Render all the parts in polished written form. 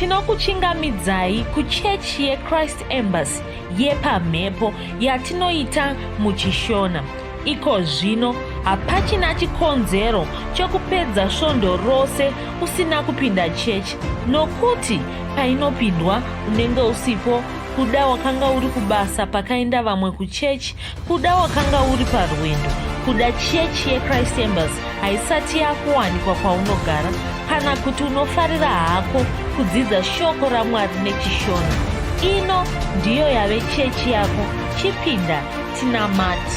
Tinokuchingamidzai kuchechi yeChrist Embassy yepamhepo yatinoita muchiShona. Iko zvino hapachina chikonzero chokupedza svondo rose usina kupinda chechi nokuti painopindwa unenge usipo kuda wakanga uri kubasa pakaenda vamwe kuchechi kuda wakanga uri parwendo kuda chechi yechrist embassy haisati yakuwanikwa kwaunogara kana kuti unofarira hako kudzidza shoko ramwari nechishona ino ndiyo yave chechi yako chipinda tinamati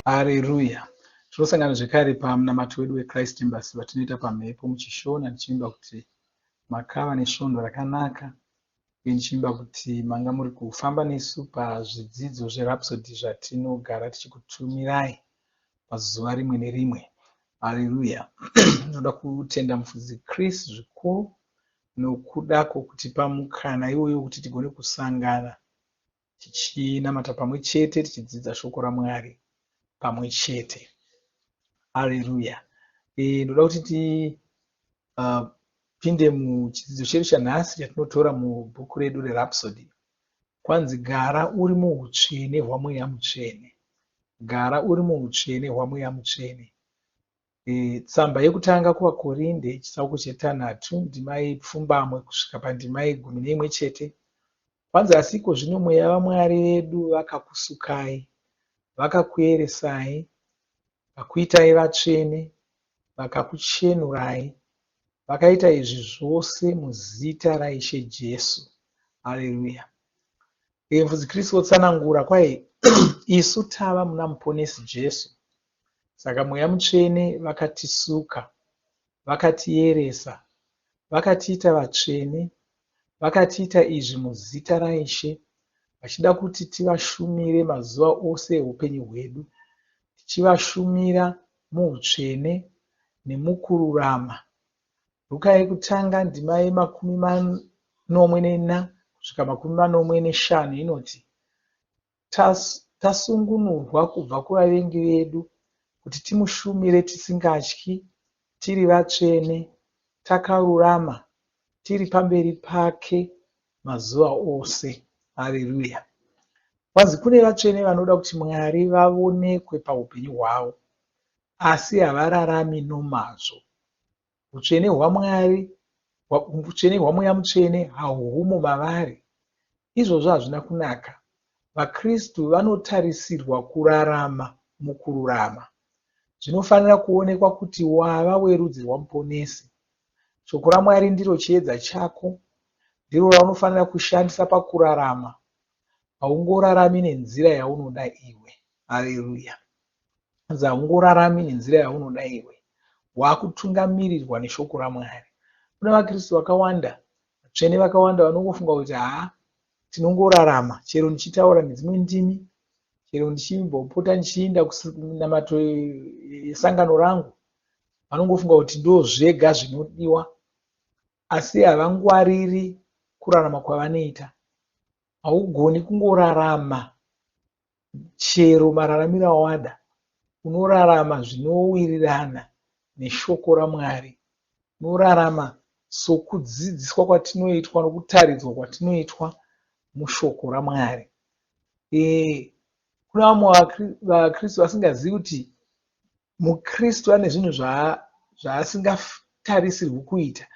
Hareruya. Tinosangana zvekare pamunamato wedu weChrist Embassy watinoita pamhepo muchishona ndichivimba kuti makava nesvondo rakanaka uye ndichivimba kuti manga muri kufamba nesu pazvidzidzo zveRhapsody zvatinogara tichikutumirai pazuva rimwe nerimwe. Hareruya. Ndinoda kutenda mufudzi Chris zvikuru nokuda kwokutipa mukana iwoyo wekuti tigone kusangana tichinamata pamwe chete tichidzidza shoko raMwari pamwe chete. Hareruya. E, ndoda kuti tipinde uh, muchidzidzo chedu chanhasi chatinotora mubhuku redu reRhapsody. Kwanzi gara uri muutsvene hwaMweya Mutsvene. Gara uri muutsvene hwaMweya Mutsvene. E, tsamba yekutanga kuvaKorinde chitsauko chetanhatu ndima yepfumbamwe kusvika pandima yegumi neimwe chete Kwanzi asi ikozvino Mweya vaMwari vedu vakakusukai, vakakueresai, vakuitai vatsvene, vakakuchenurai, vakaita izvi zvose muzita raIshe Jesu. Haleluya. E, Mufudzi Kristu otsanangura kwai isu tava muna Muponesi Jesu. Saka Mweya Mutsvene vakatisuka, vakatiyeresa, vakatiita vatsvene, Vakatiita izvi muzita raIshe, vachida kuti tivashumire mazuva ose eupenyu hwedu, tichivashumira muutsvene nemukururama. Ruka yekutanga ndima yemakumi manomwe nena kusvika makumi manomwe neshanu inoti, Tasungunurwa kubva kuvavengi vedu kuti timushumire tisingatyi, tiri vatsvene, takarurama, tiri pamberi pake mazuva ose. Hareruya! Kwanzi kune vatsvene vanoda kuti Mwari vavonekwe paupenyu hwavo, asi havararami nomazvo. Hutsvene hwaMwari, hutsvene hwaMweya Mutsvene hauhumo mavari. Izvozvo hazvina kunaka. VaKristu vanotarisirwa kurarama mukururama. Zvinofanira kuonekwa kuti wava werudzi rwaMuponesi. Shoko raMwari ndiro chiedza chako, ndiro raunofanira kushandisa pakurarama. Haungorarami nenzira yaunoda iwe. Hareruya. Hanzi haungorarami nenzira yaunoda iwe. Wakutungamirirwa neshoko raMwari. Kuna vaKristu vakawanda, vatsvene vakawanda vanongofunga kuti haa tinongorarama chero ndichitaura nedzimwe ndimi, chero ndichimbopota ndichiinda kuminamato yesangano rangu, vanongofunga kuti ndozvega zvinodiwa asi havangwariri kurarama kwavanoita. Haugoni kungorarama chero mararamiro awada unorarama zvinowirirana neshoko raMwari. Unorarama sokudzidziswa kwatinoitwa nokutaridzwa kwatinoitwa mushoko raMwari. E, kuna vamwe vaKristu vasingazivi kuti muKristu ane zvinhu zvaasingatarisirwi kuita.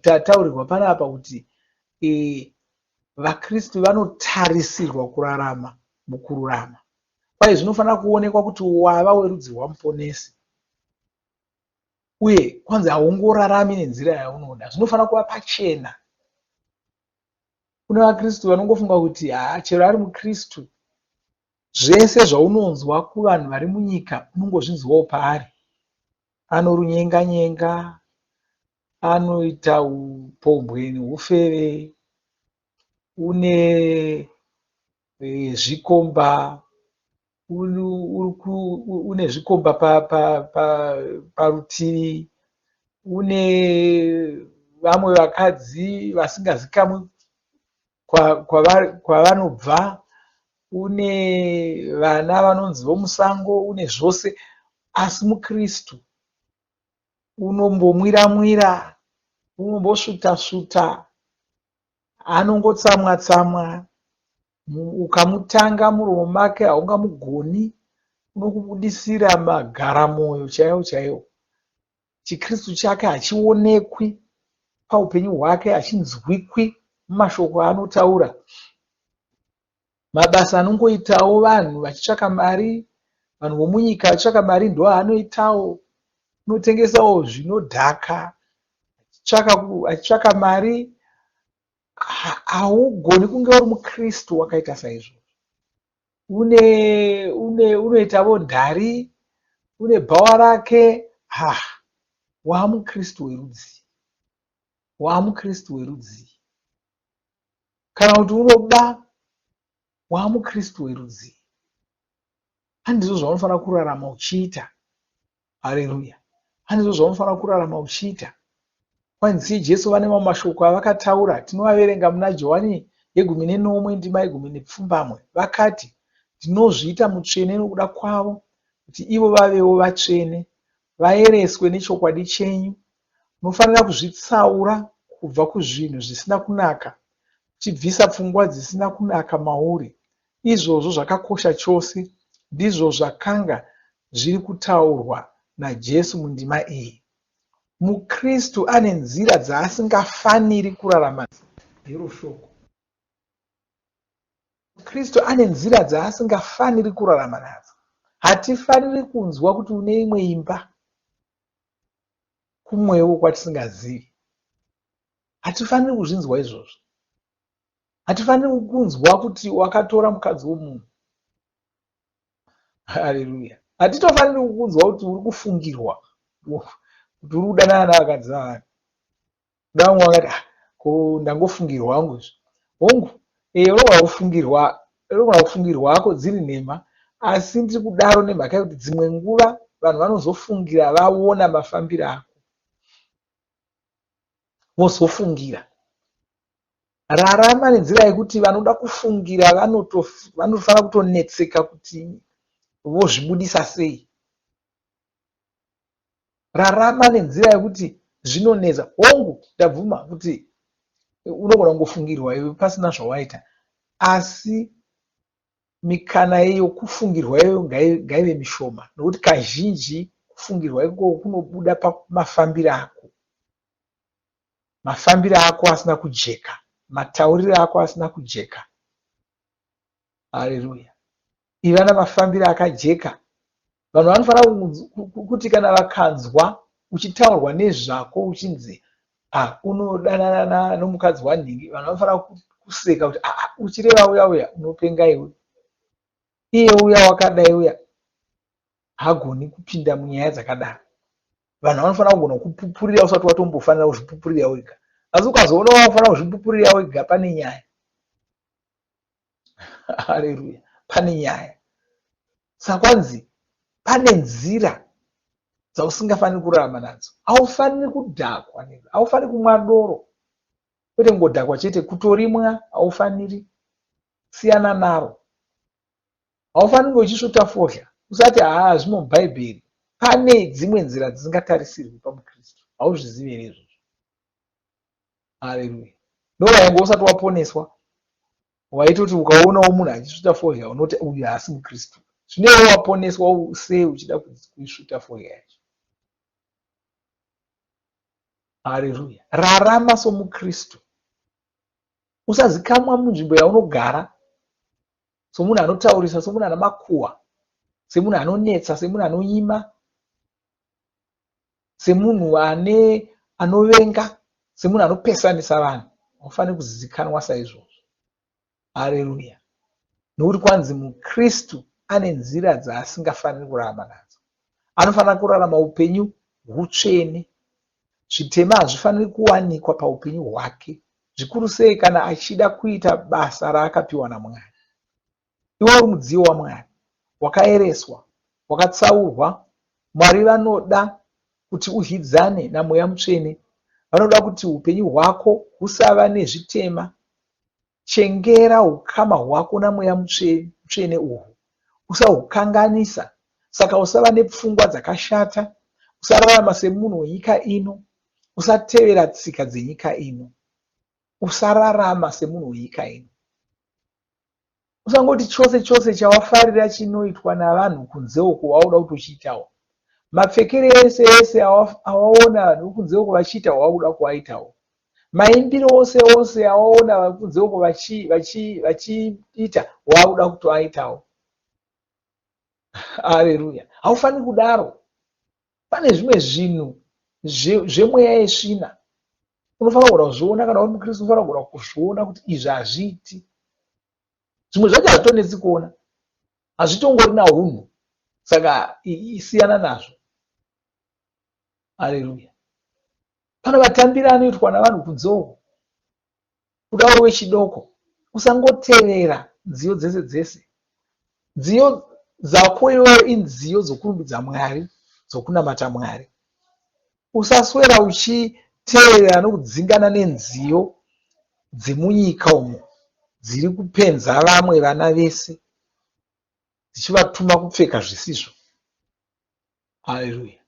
Tataurirwa panapa kuti e, VaKristu vanotarisirwa kurarama mukururama. Kwai zvinofanira kuonekwa kuti wava werudzi rwaMuponesi uye kwanzi haungorarami nenzira yaunoda. Zvinofanira kuva pachena. Kune vaKristu vanongofunga kuti haa chero ari muKristu zvese zvaunonzwa kuvanhu vari munyika unongozvinzwawo paari. Anorunyenga-nyenga, anoita upombwe neufeve, une zvikomba, une zvikomba parutivi, une vamwe vakadzi vasingazikamwi kwavanobva, une vana vanonzi vomusango, une zvose asi muKristu unombomwira mwira. Unombosvuta-svuta, anongotsamwa-tsamwa, ukamutanga muromo make haungamugoni, unokubudisira magaramoyo chaiwo chaiwo. ChiKristu chake hachionekwi paupenyu hwake, hachinzwikwi mumashoko aanotaura. Mabasa anongoitawo vanhu vachitsvaka mari, vanhu vomunyika vachitsvaka mari ndoaanoitawo. Unotengesawo zvinodhaka achitsvaka mari. Haugoni kunge uri muKristu wakaita saizvozvo. Une, une, unoitavo ndari, une bhawa rake. Ha, waamuKristu werudzii? WaamuKristu werudzii? Kana kuti unoba, waamuKristu werudzii? Handizvo zvaunofanira kurarama uchiita. Hareruya. Handizvo zvaunofanira kurarama uchiita. Kwanzi Jesu vane mamwe mashoko avakataura, tinoaverenga muna Johani yegumi nenomwe ndima yegumi nepfumbamwe. Vakati, Ndinozviita mutsvene nokuda kwavo, kuti ivo vavewo vatsvene, vaereswe nechokwadi chenyu. Unofanira kuzvitsaura kubva kuzvinhu zvisina kunaka, uchibvisa pfungwa dzisina kunaka mauri. Izvozvo zvakakosha chose. Ndizvo zvakanga zviri kutaurwa naJesu mundima iyi. MuKristu ane nzira dzaasingafaniri kurarama hero shoko. MuKristu ane nzira dzaasingafaniri kurarama nadzo. Hatifaniri kunzwa kuti une imwe imba kumwewo kwatisingazivi. Hatifaniri kuzvinzwa izvozvo. Hatifaniri kunzwa kuti wakatora mukadzi womunhu. Haleluya. Hatitofaniri kukunzwa kuti uri kufungirwa kuti uri kudanana navakadzi vavanhu. Kuda vamwe vakati ah, ko ndangofungirwa hangu izvi. Hongu, eh, unogona kufungirwa, unogona kufungirwa hako dziri nhema, asi ndiri kudaro nemhaka yekuti dzimwe nguva vanhu vanozofungira vaona mafambiro ako. Vozofungira. Rarama nenzira yekuti vanoda kufungira vanofanira kutonetseka kuti vozvibudisa sei. Rarama nenzira yekuti zvinonetsa. Hongu, ndabvuma kuti unogona kungofungirwa iwe pasina zvawaita, asi mikana yokufungirwa iyoyo ngaive mishoma nokuti kazhinji kufungirwa ikoko kunobuda pamafambiro ako. Mafambiro ako asina kujeka, matauriro ako asina kujeka. Haleluya. Iva namafambiro akajeka. Vanhu vanofanira kuti kana vakanzwa uchitaurwa nezvako uchinzi ah, unodanana nomukadzi wanhingi, vanhu vanofanira kuseka kuti ah, ah, uchireva uya uya unopenga iwe. Iye uya wakadai uya haagoni kupinda munyaya dzakadaro. Vanhu vanofanira kugona kupupurira usati watombofanira kuzvipupurira wega. Asi ukazoona wakufanira kuzvipupurira wega pane nyaya. Haleluya. Pane nyaya. Saka kwanzi pane nzira dzausingafaniri kurarama nadzo. Haufaniri kudhakwa, haufaniri kumwa doro. Kwete kungodhakwa chete, kutorimwa haufaniri. Siyana naro. Haufaniri kunge uchisvuta fodya. Usati haa zvimo muBhaibheri. Pane dzimwe nzira dzisingatarisirwi pamuKristu. Hauzvizivi here izvozvo? Haleluya. Nowainge usati waponeswa, waitoti ukaonawo munhu achisvuta fodya unoti uyu haasi muKristu. Zvino iwe waponeswa sei uchida kuisvuta fodya yacho? Haleluya. Rarama somuKristu. Usazikamwa munzvimbo yaunogara somunhu anotaurisa, somunhu ana makuhwa, semunhu anonetsa, semunhu anonyima, semunhu ane anovenga, semunhu anopesanisa vanhu. Haufaniri kuzikanwa saizvozvo. Hareruya! Nokuti kwanzi muKristu ane nzira dzaasingafaniri kurarama nadzo. Anofanira kurarama upenyu hutsvene. Zvitema hazvifaniri kuwanikwa paupenyu hwake, zvikuru sei kana achida kuita basa raakapiwa naMwari. Iwe uri mudziyo waMwari, wakaereswa, wakatsaurwa. Mwari vanoda kuti udyidzane naMweya Mutsvene. Vanoda kuti upenyu hwako husava nezvitema. Chengera ukama hwako naMweya Mutsvene uhwu. Usahukanganisa. Saka usava nepfungwa dzakashata. Usararama semunhu wenyika ino. Usatevera tsika dzenyika ino. Usararama semunhu wenyika ino. Usangoti chose chose chawafarira chinoitwa navanhu kunze uko wakuda kutochiitawo. Mapfekere ese ese awaona vanhu vekunze uko vachiita wakuda kuaitawo. Maimbiro ose ose awaona vakunze uko vachiita wakuda kutoaitawo. Hareruya. Haufaniri kudaro. Pane zvimwe zvinhu zvemweya yesvina unofanira kugona kuzviona kana uri mukristu unofanira kugona kuzviona kuti izvi hazviiti zvimwe zvacho hazvitonetsi kuona hazvitongorina hunhu saka siyana nazvo aleluya pane matambiro anoitwa navanhu kunze uko Kuda uri wechidoko, usangotevera nziyo dzese dzese. Nziyo dzako iwewe inziyo dzokurumbidza Mwari, dzokunamata Mwari. Usaswera uchiteerera nokudzingana nenziyo dzemunyika umo dziri kupenza vamwe vana vese dzichivatuma kupfeka zvisizvo. Haleluya.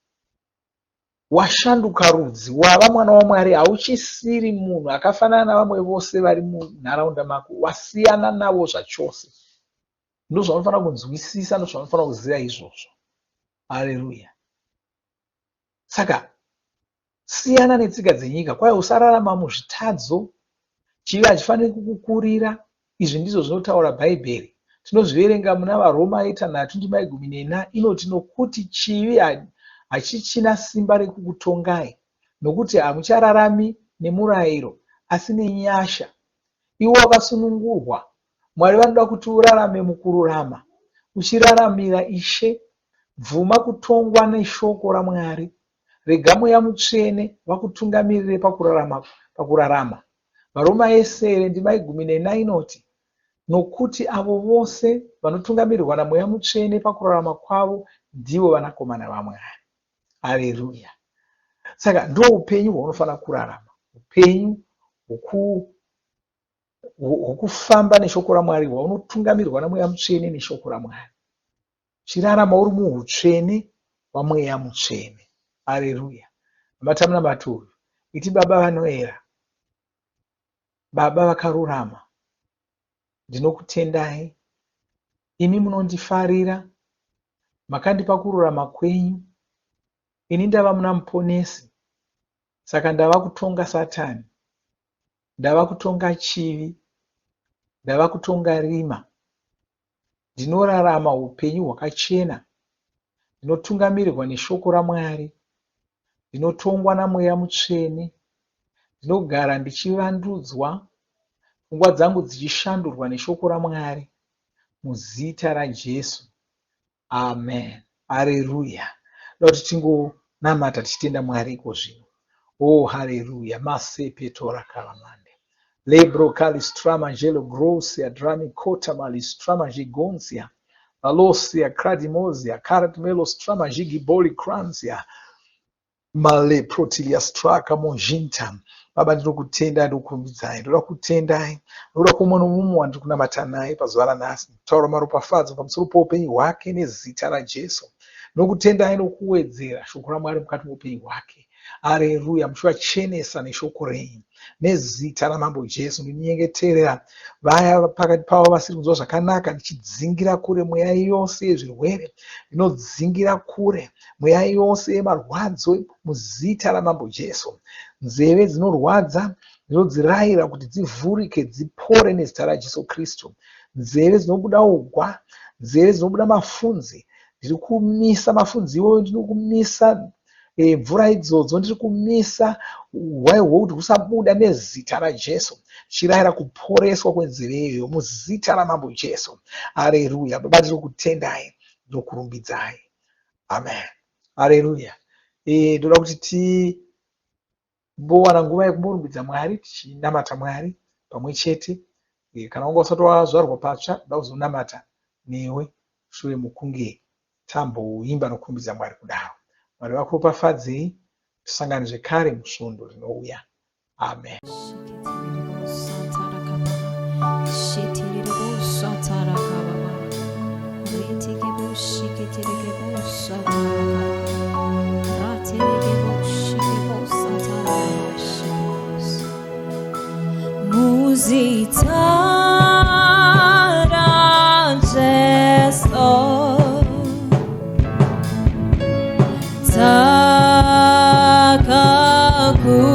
Washanduka rudzi, wava mwana waMwari, hauchisiri munhu akafanana navamwe vose vari munharaunda mako, wasiyana navo zvachose. Ndozvaunofanira kunzwisisa, ndozvaunofanira kuziva izvozvo. Haleluya. Saka siyana netsika dzenyika, kwai usararama muzvitadzo, chivi hachifaniri kukukurira. Izvi ndizvo zvinotaura Bhaibheri. Tinozviverenga muna VaRoma yetanhatu ndima yegumi nena inoti, Nokuti chivi hachichina simba rekukutongai, nokuti hamuchararami nemurayiro, asi nenyasha. Iwe wakasunungurwa. Mwari vanoda kuti urarame mukururama, uchiraramira Ishe. Bvuma kutongwa neshoko raMwari. Rega Mweya Mutsvene vakutungamirire pakurarama pakurarama. VaRoma yesere ndima yegumi nena inoti, Nokuti avo vose vanotungamirirwa naMweya Mutsvene pakurarama kwavo ndivo vanakomana vaMwari. Hareruya! Saka ndoupenyu hwaunofanira kurarama, upenyu hwokufamba neshoko raMwari, hwaunotungamirwa naMweya Mutsvene neshoko raMwari. Chirarama uri muhutsvene hwaMweya Mutsvene. Hareruya! Namata munamato uyu. Iti Baba vanoera, Baba vakarurama, ndinokutendai. Imi munondifarira, makandipa kururama kwenyu. Ini ndava muna Muponesi, saka ndava kutonga Satani, ndava kutonga chivi, ndava kutonga rima. Ndinorarama hupenyu hwakachena. Ndinotungamirirwa neshoko raMwari. Ndinotongwa naMweya Mutsvene. Ndinogara ndichivandudzwa, pfungwa dzangu dzichishandurwa neshoko raMwari. Muzita raJesu. Amen. Hareruya. Ndoda kuti tingonamata tichitenda Mwari iko zvino. Oh, haleluya. Masepetora kalamande. Lebro kalistrama jelo grosia drami kota malistrama jigonsia. Valosia kradimosia karatmelostrama jigiboli kransia. Maleprotiliastraka mozhinta. Baba ndinokutendai ndinokurumbidzai. Ndoda kutendai. Ndoda kumwe nomumwe wandiri kunamata naye pazuva ranhasi. Taura maropafadzo pamusoro poupenyu hwake nezita raJesu. Ndinokutendai nokuwedzera shoko raMwari mukati moupenyu hwake. Areruya, muchivachenesa neshoko renyu. Nezita raMambo Jesu ndinonyengeterera vaya pakati pavo vasiri kunzwa zvakanaka, ndichidzingira kure mweya yose yezvirwere. Ndinodzingira kure mweya yose yemarwadzo muzita raMambo Jesu. Nzeve dzinorwadza ndinodzirayira kuti dzivhurike dzipore nezita raJesu Kristu. Nzeve dzinobuda ugwa, nzeve dzinobuda mafunzi, ndiri kumisa mafunzi iwoyo, ndiri kumisa e, mvura idzodzo ndiri kumisa hwai hwokuti husabuda nezita raJesu. Chirayira kuporeswa kwenzeve iyoyo muzita raMambo Jesu. Areruya. Baba ndiri kutendai, ndinokurumbidzai. Amen. Areruya. E, ndoda kuti timbowana nguva yekumborumbidza Mwari tichinamata Mwari pamwe chete. E, kana wanga usati wazvarwa patsva, ndoda kuzonamata newe shure mukunge tamboimba nokurumbidza Mwari kudaro. Mwari vakuropafadzei, tisangane zvekare musvondo rinouya. Amen. Muzita raJesu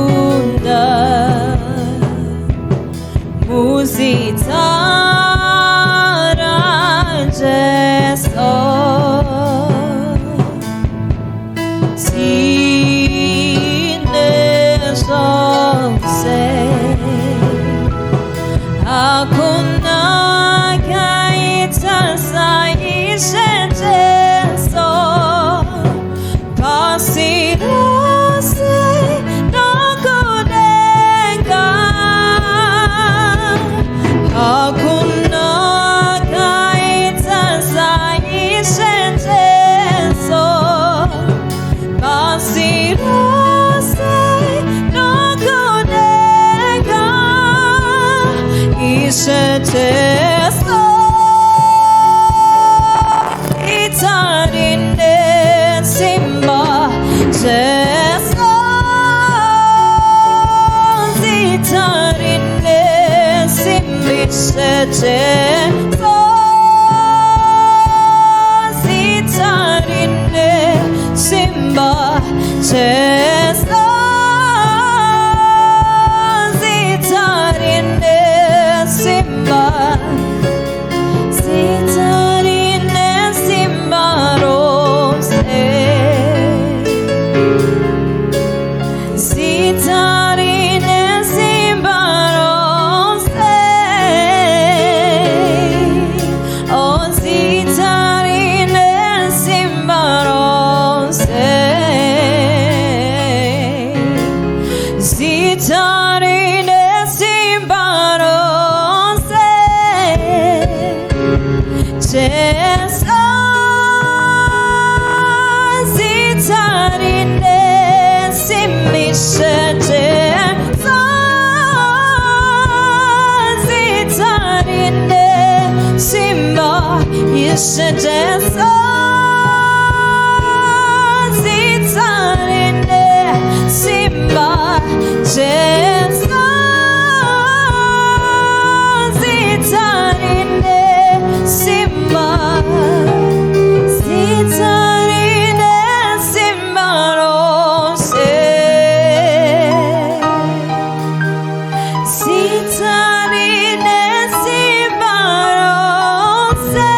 Takakunda Muzita raJesu Tine zvose Hakuna akaita saIshe Jesu Pasi rose nokudenga Hakuna akaita saIshe Jesu Pasi rose nokudenga Ishe Jesu Zita rine simba Jesu Zita rine simba Ishe Jesu Zita rine simba Jesu Zita rine simba Zita rine simba rose Zita rine simba rose Oh zita rine simba rose Zita rine simba rose Jesu Zita rine simba Ishe Jesu Zita rine simba Ishe Jesu Zita rine simba Jesu Zita rine simba Zita rine simba rose Zita rine simba rose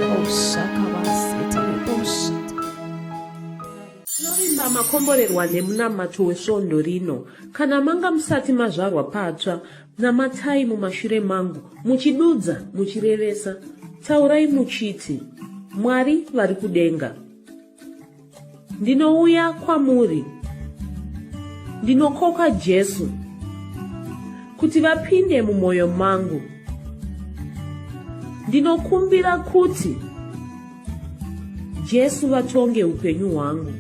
Oh, shakabasete, Tinovimba makomborerwa nemunamato wesvondo rino. Kana manga musati mazvarwa patsva, namatai mumashure mangu, muchidudza, muchirevesa. Taurai muchiti, Mwari vari kudenga. Ndinouya kwamuri. Ndinokoka Jesu kuti vapinde mumwoyo mangu. Ndinokumbira kuti Jesu vatonge upenyu hwangu.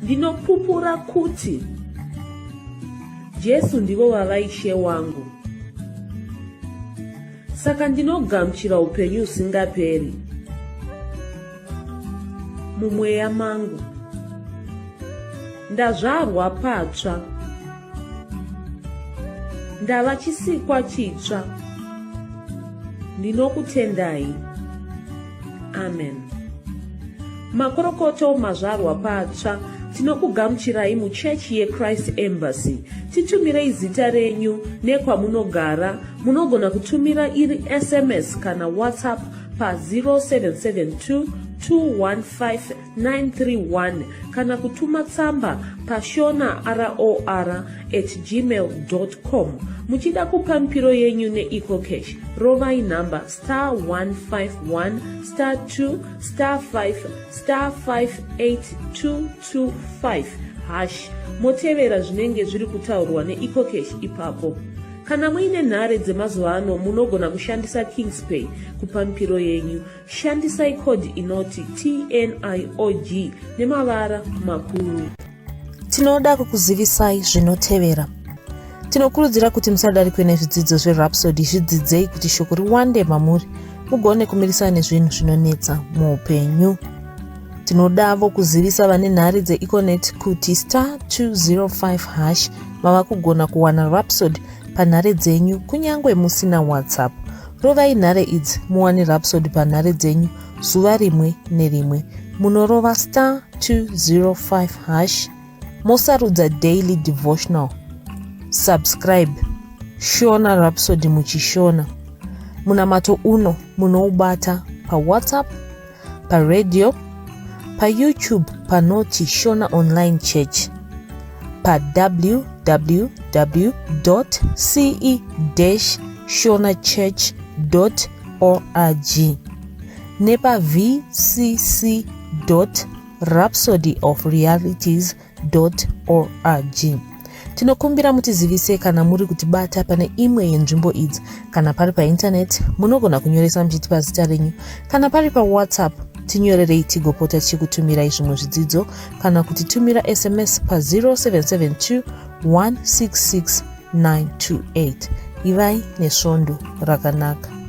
Ndinopupura kuti Jesu ndivo vava Ishe wangu. Saka ndinogamuchira upenyu husingaperi mumweya mangu. Ndazvarwa patsva. Ndava chisikwa chitsva. Ndinokutendai. Amen. Makorokoto mazvarwa patsva tinokugamuchirai muchechi yeChrist Embassy. Titumirei zita renyu nekwamunogara. Munogona kutumira iri SMS kana WhatsApp pa 0772 215 931 kana kutuma tsamba pashona ror at gmail com. Muchida kupa mipiro yenyu neEcoCash, rovai nhamba star 151 star 2 star 5 star 58225 hash motevera zvinenge zviri kutaurwa neEcoCash ipapo. Kana muine nhare dzemazuva ano munogona kushandisa Kingspay kupa mipiro yenyu. Shandisai code inoti TNIOG nemavara makuru. Tinoda kukuzivisai zvinotevera. Tinokurudzira kuti musadarikwe nezvidzidzo zveRhapsody, zvidzidzei kuti shoko riwande mamuri mugone kumirisana nezvinhu zvinonetsa muupenyu. Tinodavo kuzivisa vane nhare dzeEconet kuti star 205 hash mava kugona kuwana Rhapsody panhare dzenyu kunyange musina WhatsApp. Rovai nhare idzi muwane Rhapsody panhare dzenyu zuva rimwe nerimwe. Munorova star 205 hash mosarudza daily devotional subscribe shona rhapsody muchishona munamato uno munoubata pawhatsapp paradio payoutube panoti shona online church pawww ce shona church org nepavcc rhapsodyofrealities.org. Tinokumbira mutizivise kana muri kutibata pane imwe yenzvimbo idzi. Kana pari paintaneti, munogona kunyoresa muchitipa zita renyu. Kana pari paWhatsApp, tinyorerei tigopota tichikutumirai zvimwe zvidzidzo kana kutitumira SMS pa 0772 166 928. Ivai nesvondo rakanaka.